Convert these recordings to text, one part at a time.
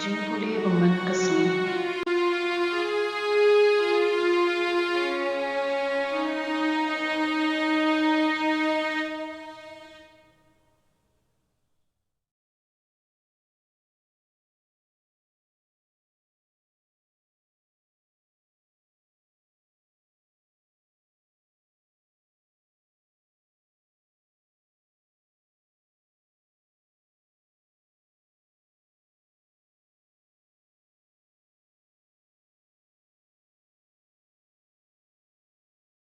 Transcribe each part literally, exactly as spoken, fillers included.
Jingpule ba man ka sngi.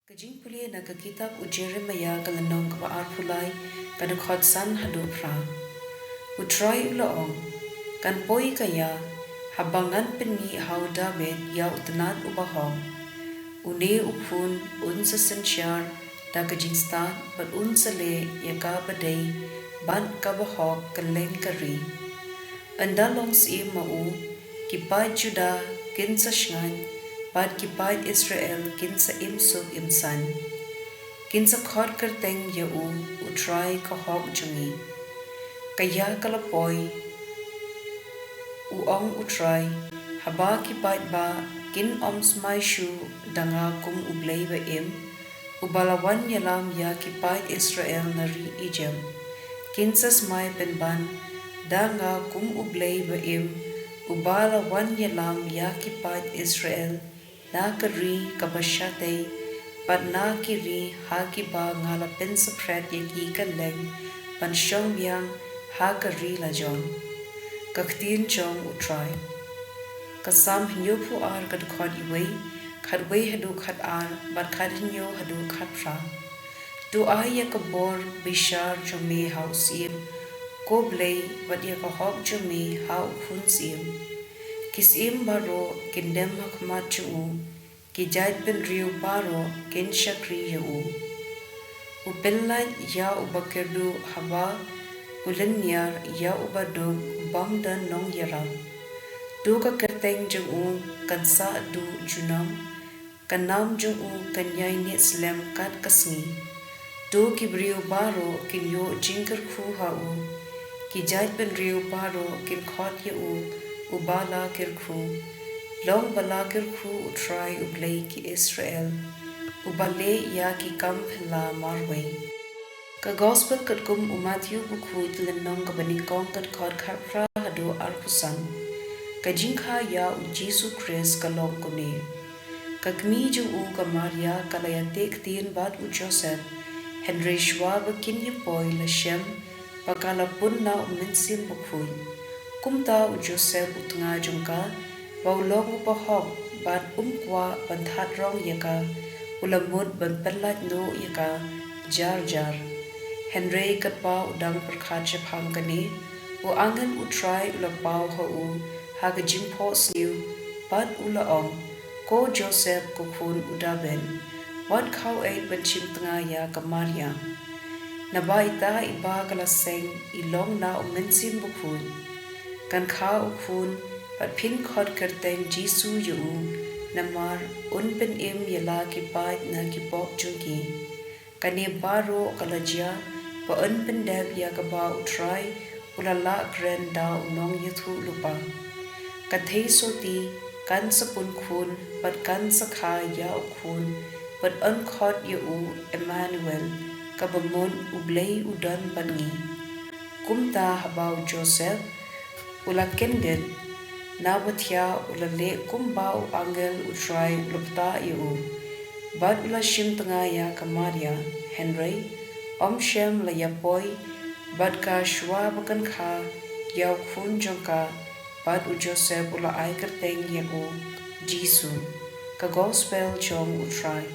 Ka jingpule na ka kitab u Jeremiah ka lynnong kaba arphew lai, ka dkhot san haduh phra. U Trai u la ong, kan poi ka ïa, haba ngan pynmih ha u David ïa u tnat uba hok. Une u khun un sa synshar da ka jingstad bad un sa leh ïa kaba dei bad kaba hok kylleng ka ri. Ynda long syiem ma u, ki paid Judah kin sa shngaiñ, bad ki paid Israel kin sa im suk im saiñ. Kin sa khot kyrteng ïa u, u Trai ka hok jong ngi. Ka ïa ka la poi, u ong u Trai, haba ki paidbah kin ym smai shuh da nga kum u Blei ba im, uba la wan ïalam ïa ki paid Israel na ri Ijipt. Kin sa smai pynban da nga kum u Blei ba im, uba la wan ïalam ïa ki paid Israel na ka ri kaba shatei, bad na ki ri ha kiba nga la pynsaphriang ïa ki kylleng ban shong biang ha ka ri lajong. Ka ktien jong u Trai. Ka Salm hynñiewphew ar, ka dkhot iwei, khatwei haduh khatar, bad khathynñiew haduh khatphra. To ai ïa ka bor bishar jong me ha u syiem, ko Blei, bad ïa ka hok jong me ha u khun syiem. Ki syiem baroh kin dem ha khmat jong u, ki jaitbynriew baroh kin shakri ïa u. U pyllait ïa uba kyrduh haba u lynñiar ïa uba duk u bym don nongïarap. To ka kyrteng jong u kan sah duh junom, ka nam jong u kan ïaineh slem kat ka sngi. To ki briew baroh kin ïoh jingkyrkhu ha u, ki jaitbynriew baroh kin khot ïa u, uba la kyrkhu. Long ba la kyrkhu u Trai u Blei ki Israel, uba leh ïa ki kam phylla marwei. Ka Gospel katkum u Matthew bakhuid, lynnong kaba nyngkong, ka dkhot khatphra haduh arphew san. Ka jingkha ïa u Jisu Khrist ka long kumne. Ka kmie jong u ka Maria ka la ïateh ktien bad u Joseph, hynrei shuwa ba kin ïa poi la shem ba ka la pun na u Mynsiem Bakhuid. Kumta u Joseph u tnga jong ka, ba u long uba hok bad um kwah ban thad rong ïa ka, u la mut ban pyllait noh ïa ka jar jar. Hynrei katba u dang pyrkhat shaphang kane, u angel u Trai u la paw ha u ha ka jingphohsniew, bad u la ong, Ko Joseph ko khun u David, wat khaw eit ban shim tnga ïa ka Maria. Naba ita iba ka la seng i long na u Mynsiem Bakhuid. Kan kha u khun, bad phin khot kyrteng Jisu ïa u, namar un pynim ïa la ki paid na ki pop jong ki. Kane baroh ka la jia ba yn pyndep ïa kaba u Trai u la lah kren da u nongïathuhlypa. Ka theisotti kan sa pun khun, bad kan sa kha ïa u khun, bad yn khot ïa u Emmanuel, kaba mut u Blei u don bad ngi. Kumta haba u Joseph u la kyndit, naba thiah u la leh kumba u angel u Trai u la pynpaw ïa u, bad u la shim tnga ïa ka Maria, hynrei um shym la ïa poi bad ka shuwa ba kan kha ïa u khun jong ka, bad u Joseph u la ai kyrteng ïa u Jisu. Ka Gospel jong u Trai.